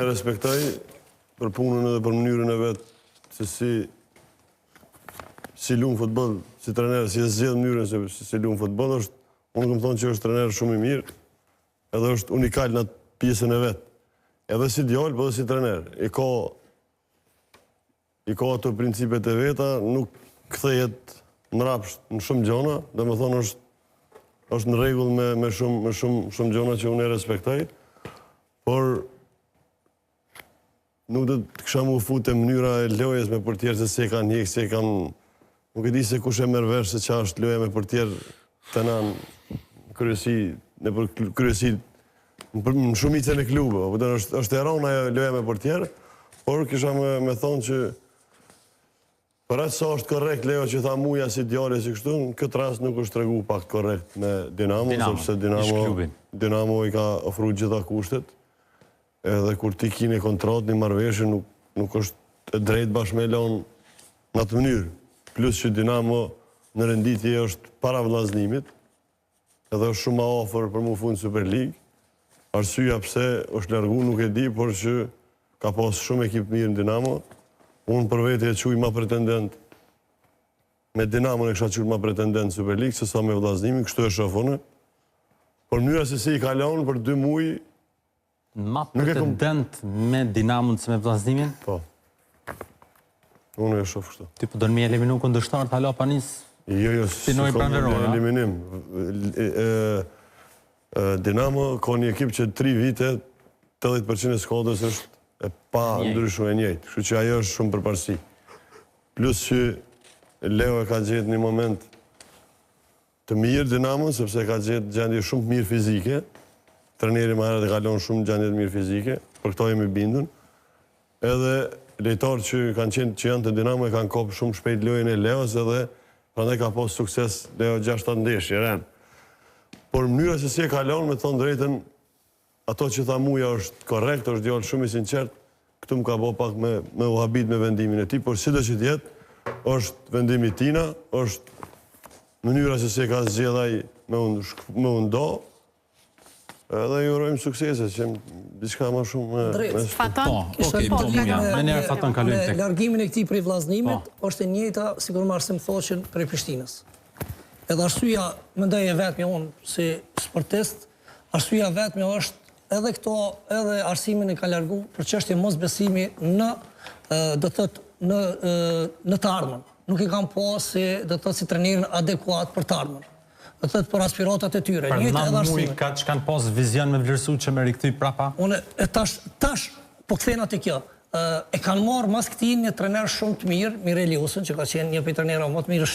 E respektoj për punën edhe për mënyrën e vet se si si lun futboll, si trener, si e zgjedh mënyrën se si, si lun futboll, është, unë kam thonë që është trener shumë i mirë, edhe është unikal në atë pjesën e vet. Edhe si djalë, po edhe si trener. I ka i ka ato principet e veta, nuk kthehet mrapsht në shumë gjona, domethonë është është në rregull me me shumë me shumë shumë gjona që unë e respektoj. Por nuk do të kisha mu fut te mënyra e lojës me portier se si e kanë hjek, si e kanë nuk e di se kush e merr vesh se ça është loja me portier te na në kryesi, nëpër kryesi në, në shumicën e klubeve, po është është e rëndë ajo loja me portier, por kisha me me thonë që Për aq sa është korrekt Leo që tha Muja si djalë si kështu, në këtë rast nuk është tregu pak korrekt me Dinamo, Dinamo sepse Dinamo, Dinamo i ka ofru gjitha kushtet, edhe kur ti ki një kontratë, një marrëveshje, nuk, nuk është e drejtë bash me lonë në atë mënyrë. Plus që Dinamo në renditje është para Vëllaznimit, Edhe është shumë ma afër për mu fut në Superligë. Arsyeja pse është largu nuk e di, por që ka pas shumë ekip mirë në Dinamo. Unë për vete e quj ma pretendent me Dinamon e kisha qujt ma pretendent në Superligë se sa me Vëllaznimin, kështu e shoh unë. Por mënyra se si i ka lënë për dy muaj Ma pretendent me Dinamon se me Vllaznimin? Po. Unë e shoh kështu. Ti po don me eliminu kundërshtarët hala pa nis? Jo, jo, s'ka pranverore. Eliminim. Dinamo ka një ekip që 3 vite 80% e skuadrës është e pa ndryshuar e njëjtë. Kështu që ajo është shumë përparësi. Plus që Leo e ka gjetë një moment Të mirë Dinamon sepse e ka gjetë gjendje shumë të mirë fizike. Treneri më herët e ka lënë shumë gjendje të mirë fizike, për këto jemi bindun. Edhe lojtarët që kanë qenë që janë te Dinamo e kanë kap shumë shpejt lojën e Leos edhe prandaj ka pas sukses Leo 6-7 ndeshje ren. Por mënyra se si e ka lënë, me të thonë drejtën, Ato që tha Muja është korrekt, është djalë shumë i sinqert, këtu më ka bo pak me me u habit me vendimin e tij, por sido që të jetë, është vendim i tina, është mënyra se si e ka zgjedh ai me u me u nda, edhe i urojmë suksese, që diçka më shumë me Drejt. me Faton, Po, okay, po, Muja, menjëherë Faton kalojmë tek. Largimin e këtij prej Vllaznimit, po. është e njëjta sikur me Arsim Thaçin prej Prishtinës. Edhe arsyeja, mendoj e vetmja unë si sportist, Arsyeja e vetme është edhe këto edhe Arsimin e ka largu për çështje mosbesimi në do të thotë në në të ardhmen. Nuk e kanë pa si do të thotë si trenerin adekuat për të ardhmen. Do të thotë për aspiratat e tyre. Për nan muj kaq kanë pas vizion me vlerësu që me rikthy prapa? Unë e tash tash po kthehna te kjo. E kanë marrë mas këtij një trener shumë të mirë, Mirel Josën, që ka qenë një prej trenerave më të mirë.